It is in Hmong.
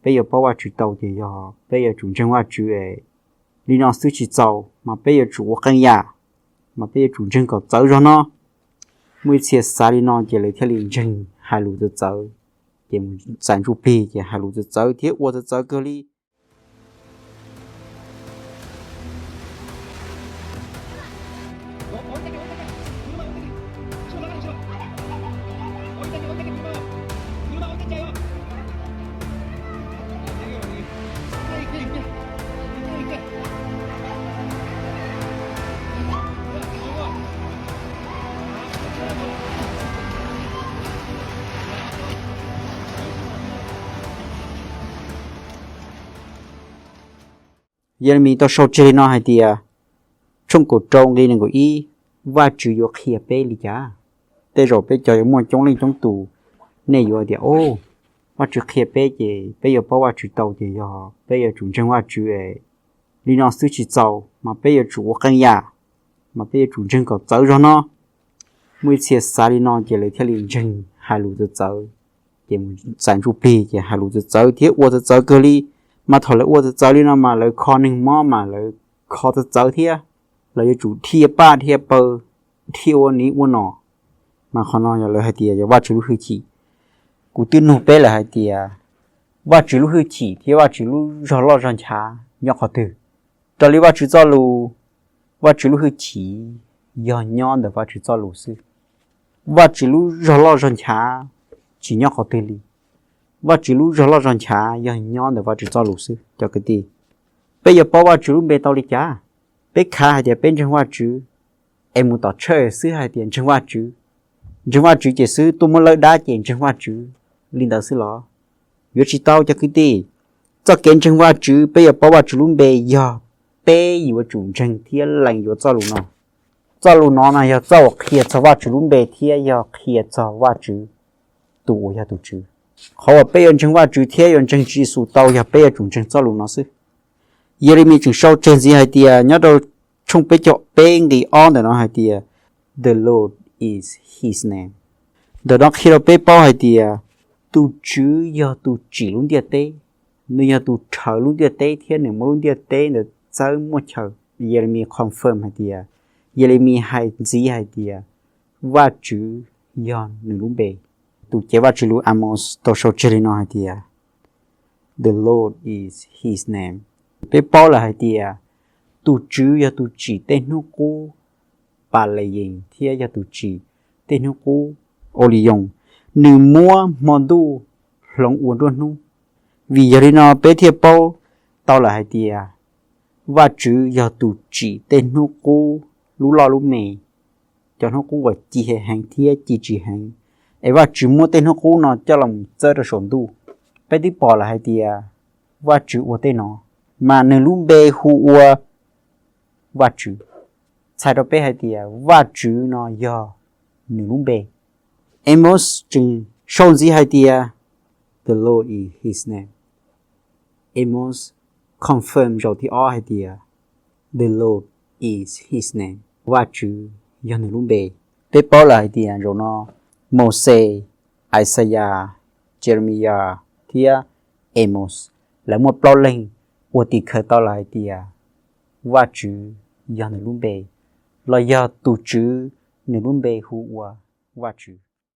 peb yuav paub Vajtswv tau ces yog peb yuav tsum ntseeg Vajtswv es li no xwb tsis txaus, mas peb yuav tsum ua qee yam, mas peb yuav tsum ntseeg kom txawv zog no. Muaj ib txhia xav li no ces lawv thiaj li ntseeg hais lus txawv txawv, ces mus txais ntsuj plig ces hais lus txawv txawv thiab ua txawv txawv kawg li. Yelemis tau sau tseg li no hais tias, tshooj kaum rau nqe nees nkaum ib, Vajtswv yuav qhia peb li cas? Tej zaum peb cov yuav muaj coob leej coob tus, nej yuav tias, o, Vajtswv qhia peb ces peb yuav paub Vajtswv tau ces yog peb yuav tsum ntseeg Vajtswv es li no xwb tsis txaus, mas peb yuav tsum ua qee yam, mas peb yuav tsum ntseeg kom txawv zog no. Muaj ib txhia xav li no ces lawv thiaj li ntseeg hais lus txawv txawv, ces mus txais ntsuj plig ces hais lus txawv txawv thiab ua txawv txawv kawg li. Mas thaum lawv ua txawv txawv li no mas lawv kho neeg mob mas lawv kho txawv txawv thiab, lawv yuav tsum dhia paj dhia pawg, dhia ua niv ua no. Mas qhov no yog lawv hais tias yog Vajtswv lub hwj chim. Kuv twb nug peb lawm hais tias Vajtswv lub hwj chim thiab Vajtswv lub zog loj zog nchav nyob qhov twg? Raws li Vajtswv txoj lus, Vajtswv lub hwj chim yog nyob ntawm Vajtswv txoj lus xwb. Vajtswv lub zog loj zog nchav tsis nyob qhov twg li. Vajtswv lub zog loj zog nchav yog nyob ntawm Vajtswv txoj lus xwb cov kwv tij. Peb yuav paub Vajtswv lub npe tau li cas? Peb khav hais tias peb ntseeg Vajtswv es mus tom church xwb hais tias ntseeg Vajtswv, ntseeg Vajtswv ces xwb tuaj muab lawb dab ces ntseeg Vajtswv li ntawd xwb los? Yuav tsis tau cov kwv tij. Txoj kev ntseeg Vajtswv, peb yuav paub Vajtswv lub npe yog peb yuav tsum ntseeg thiab lees yuav txoj lus no. Txoj lus no no yog txoj uas qhia txog Vajtswv lub npe thiab yog qhia txog Vajtswv tus uas yog tus Tswv. Qhov uas peb yuav ntseeg Vajtswv thiab yuav ntseeg Tswv Yexus tau yog peb yuav tsum ntseeg txoj lus no xwb. Yelemis tseem sau tseg ntxiv hais tias nyob rau tshooj peb caug peb nqe ob ntawm no hais tias, The Lord is his name. Ntawm no qhia rau peb paub hais tias tus Tswv yog tus tsim lub ntiaj teb, nws yog tus rhawv lub ntiaj teb thiab nws muab lub ntiaj teb ntawd txawb muaj chaw. Yelemis confirm hais tias, Yelemis hais ntxiv hais tias Vajtswv yog nws lub npe. Tus cev Vajtswv lus Amos tau sau tseg li no hais tias, The Lord is his name. Peb paub lawm hais tias tus Tswv yog tus tsim tej hnub qub Paleyees thiab yog tus tsim tej hnub qub Oliyoos, nws muab hmo ntuj hloov ua nruab hnub. Vim yog li no peb thiaj paub tau lawm hais tias Vajtswv yog tus tsim tej hnub qub lub loj lub me, cov hnub qub uas ci heev thiab ci tsis heev, es Vajtswv muab tej hnub qub no coj los txawb rau saum ntuj. Peb twb pom lawm hais tias Vajtswv ua tej no, mas nws lub npe hu ua Vajtswv. Txhais rau peb hais tias Vajtswv no yog nws lub npe. Amos tseem sau ntxiv hais tias, The Lord is his name. Amos confirm zaum thib ob hais tias, The Lord is his name. Vajtswv yog nws lub npe. Peb paub lawm hais tias zaum no Mauxes, Ixayas, Jeremias thiab Amos, lawv muaj plaub leeg ua tim khawv tau lawm hais tias Vajtswv yog nws lub npe, los yog tus Tswv nws lub npe hu ua Vajtswv.